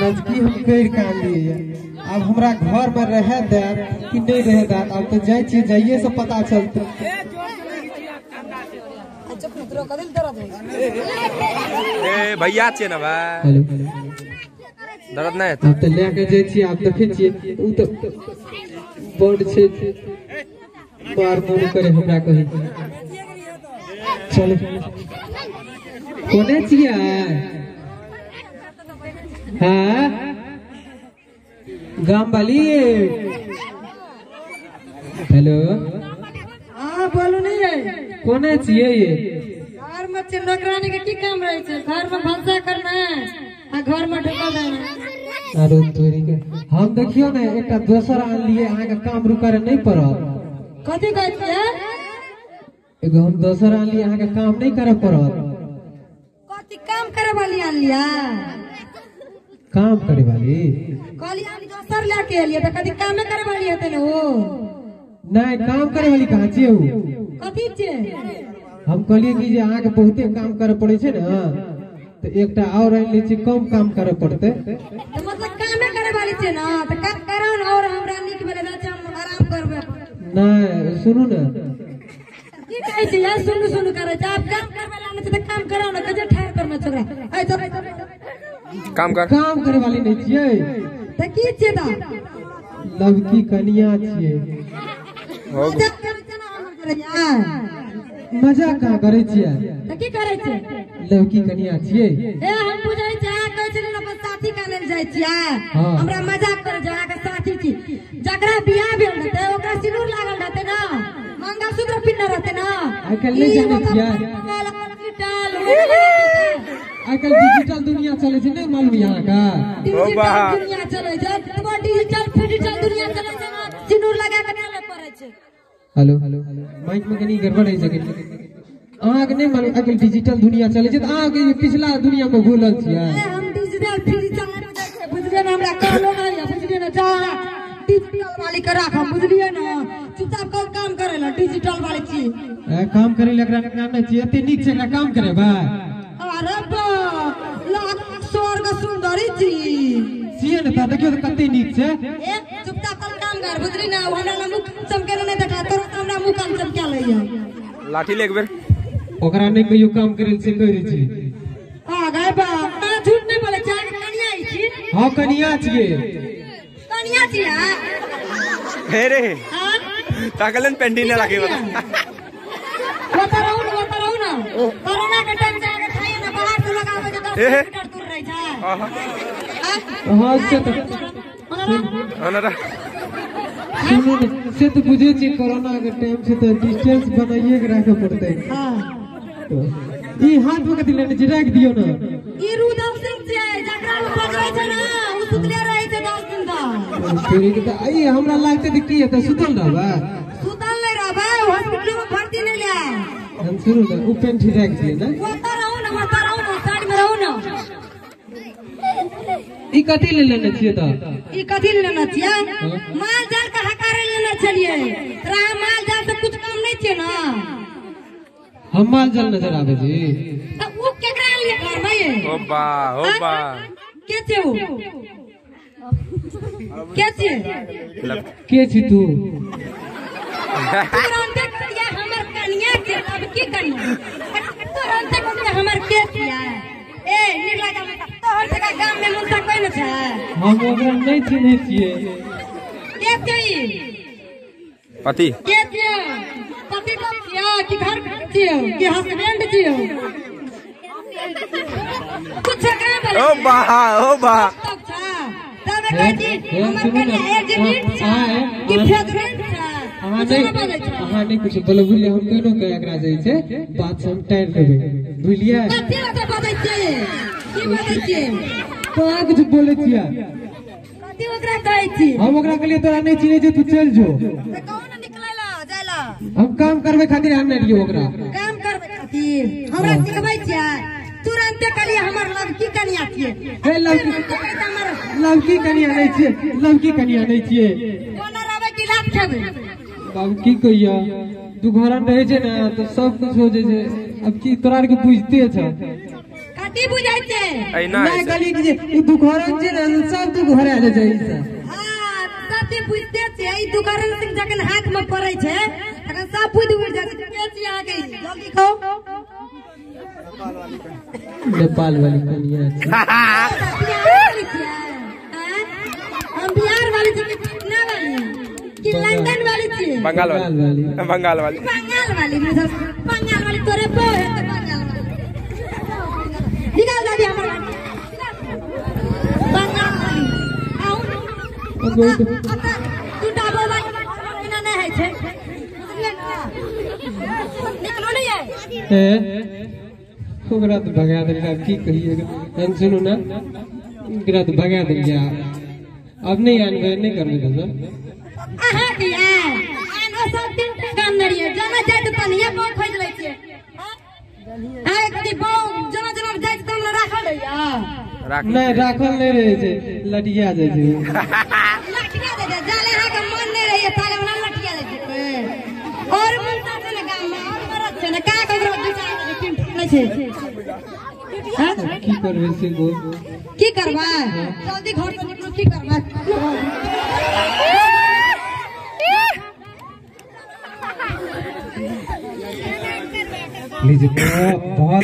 महाराज की हम करि के आनलियै। आब हमरा घर में रहे देत कि नहीं रहे देत, आब तो जाइ छियै, जाइए से पता चलतै। ए भैया छियै ना भाई, हेलो दर्द नहीं आब तो लए के जाइ छियै, आब देखै छियै उ तो बड छै, मार मोन करे हमरा कही। चलो कोने छियै? हाँ गाम वाली। हेलो हाँ बोलू नहीं है कोने छियै? ये घर में नौकरानी के की काम रहे छै? घर में भनसा करना है आ घर में ढुकल रहना। अरे तोरी के हम देखियो ने एकटा दोसर आनलियै, अहाँ के काम रुकरे नहीं पड़त। कथी कहै छियै? एगो हम दोसर आनलियै, अहाँ के काम नहीं करे पड़त। कथी काम करे वाली आनलियै? काम करे वाली कहली हम दोसर लए के एलियै तऽ कथी कामे करे वाली हेतै ने ओ? नहीं काम करे वाली कहाँ छियै उ? कथी छियै? हम कहलियै कि जे अहाँ के बहुते काम करे पड़ै छै ने, तो एकटा और आनि लै छी, कम काम करे पड़तै। तऽ मतलब कामे करे वाली छियै ना, तऽ काम करौ ने और हमरा नीक भेलै तऽ हम आराम करबै। नहीं सुनू ने की कहै छै यार, सुनू सुनू करै छै। आप काम करबै ला आनै छै तऽ काम करौ ने, कजे ठाढ़ करना छोकरा। ऐ चल काम कर। काम करे वाली नहीं छियै तऽ की छियै? तऽ लवकी कनिया छियै। मजाक करै छै ना हमर करैया? मजाक कहाँ करै छियै? तऽ की करै छै? लवकी कनिया छियै। ए हम बुझै छी अहाँ कहै छलियै ने अपन साथी के आनै जाइ छियै, हमरा मजाक करै छै। अहाँके साथी छी, जकरा बियाह भेल रहतै ओकरा सिनूर लागल रहतै ना, मंगलसूत्र पिन्हने रहतै ना। आइ काल्हि नहि जानै छियै, आइ काल्हि डिजिटल दुनिया चलै छै, नहि मालूम अहाँके? डिजिटल दुनिया चलै छै, डिजिटल फिजिटल दुनिया चलै छै ना, सिनूर लगा के चलै पड़ै छै। हेलो हेलो माइक में कनी गड़बड़ है छै अहाँके नहि मालूम? आइ काल्हि डिजिटल दुनिया चलै छै, तऽ अहाँके पिछला दुनिया में भूलल छियै। हम डिजिटल फिजिटल नहि बुझै छियै, बुझलियै ने? हमरा कहलो नहि है, बुझलियै ने? जा डिजिटल वाली के राखम, बुझलियै ने? चुपचाप कल काम करे ला, डिजिटल वाली छी। काम करे ला एकरा नहि छियै, एते नीक छै एकरा काम करेबै? अरे बा लाख स्वर्ग सुंदरी छी छियै ने, तऽ देखियौ तऽ कते नीक छै। ए चुपचाप कल काम कर, बुझली ना? हमरा ला मुँह चमके नहि देखा, तोरा तऽ हमरा मुँह काम चमका लैया। लाठी ले एक बेर ओकरा नहि कहियो काम करे से करै छी। आ गए बा अहाँ झूठ नहि बोलै छी, अहाँके कनिया छी? हाँ कनिया छियै। कनिया छियै? हे रे ताकलन पेंटी ने लागे बता। ओतऽ रहू ने, ओतऽ रहू ने। कोरोना के टाइम से अहाँके खाइए ने, बाहर से लोग आबै छै 10 किलोमीटर दूर रहै छै। हाँ से तो सुनू ने, से तो बुझै छी कोरोना के टाइम से तो डिस्टेंस बनाइए के राखऽ पड़तै। ई हाथ में कथी लेने छी, राखि दियौ ने। ई रुदल सिंह छै, जकरा ओ बजबै छै ना ओ सुतले रहै छै 10 दिन तक। तोरी के तऽ ई हमरा लागतै तऽ की हेतै, सुतल रहबै? सुतल नहि रहबै, हॉस्पिटल में भर्ती नहि ले। हम सुनू ने, उ पेंटी राखि दियौ ने। ओतऽ रहू ने, ओतऽ रहू ने, साइड में रहू ने। ई कथी ले लेने छियै तऽ? ई कथी ले लेने छियै? माल जाल के हकारे लेने छलियै। तोरा माल जाल से कुछ काम नहि छियै ना? हम माल जाल नजर आबै छी? तऽ उ केकरा लिए घर में? ओ बा ओ बा के छै उ? के छै? के छी तू? तुरंते कहलियै हमर कनिया के, अब की कनिया? तुरंते कहलियै हमर के छियै? ए निकला जा, तोहर जगह गाम में मुंसा कोई न छै। हम ओकरा नहि चिन्है छियै। के छै ई? पति के छियै? पति तो छियै कि घर छियै कि हस्बैंड छियै? कुछ काम ओ बा ओ बा तब कहै छी हमर कनिया एजेंट छै कि फेवरेट छै? अहाँ नहि कुछ बोलो, बुझलियै? हम केनो के एकरा जे छै बात से हम टाइम देबै, बुझलियै? कथी लऽ बजै छियै? की बजै छियै? कहाँ कुछ बोलै छियै? कथी ओकरा कहै छी? हम ओकरा कहलियै तोरा नहि चिन्है छियै, तू चलि जो। तऽ कहू ने निकलै ला जाय ला। हम काम करबै खातिर आनने रहियै ओकरा। काम करबै खातिर हमरा सिखबै छियै? तुरंते कहलियै हमर लड़की कनिया छियै। हे लड़की कनिया नहि छियै, लड़की कनिया नहि छियै। कोना रहबै कि लात खेबै? बाबू की कहिया, दू घरन रहे छै ने तऽ सब कुछ हो जाइ छै। अब की तोरा आरके बुझते छ। कथी बुझै छै एना नहीं कहलिए कि जे ई दुखहरन छै ने सब दुख हरा जाइ छै ई सब। हां सब चीज बुझते छै। ई दुखहरन सिंह जखन हाथ में पड़ै छै तखन सब बुझि उड़ि जाइ छै। के छी अहाँ के? जल्दी कहू। नेपाल वाली कनिया छै। हम बिहार वाली छी कि पटना वाली कि लंदन वाली छी? बंगाल वाली। बंगाल वाली। बंगाल वाली। बंगाल वाली तोरे बो है तो बंगाल वाली। निकाल दादी हमर बंगाल वाली। आउ तू डाबो वाली ना नहीं है छै। बुझलियै ना? निकलो नहीं है। ए ओकरा तो भगा देलियै। आब की कहिए? हम सुनू ना, ओकरा तो भगा देलियै। अब नहीं आनबै, नहीं करबै दोसर। अहाँ के आनो सब दिन गाम में रहिए जना जाय त तनिए बौ खोज लै छियै। अहाँ कथी बौ जना जना जाय त हमरा राखल रहैया? नहीं राखल नहीं रहै छै, लटिया जाइ छै। लटिया जाइ छै। जाले अहाँ के मन नहीं रहैया ताले हमरा लटिया जाइ छै। और मुंडा छै ने गाम में, और मरद छै ने, का ककरो विचार नहीं छै। हां की करबै से बोल? की करबै? जल्दी घर से निकलू। की करबै? लीजिए बहुत।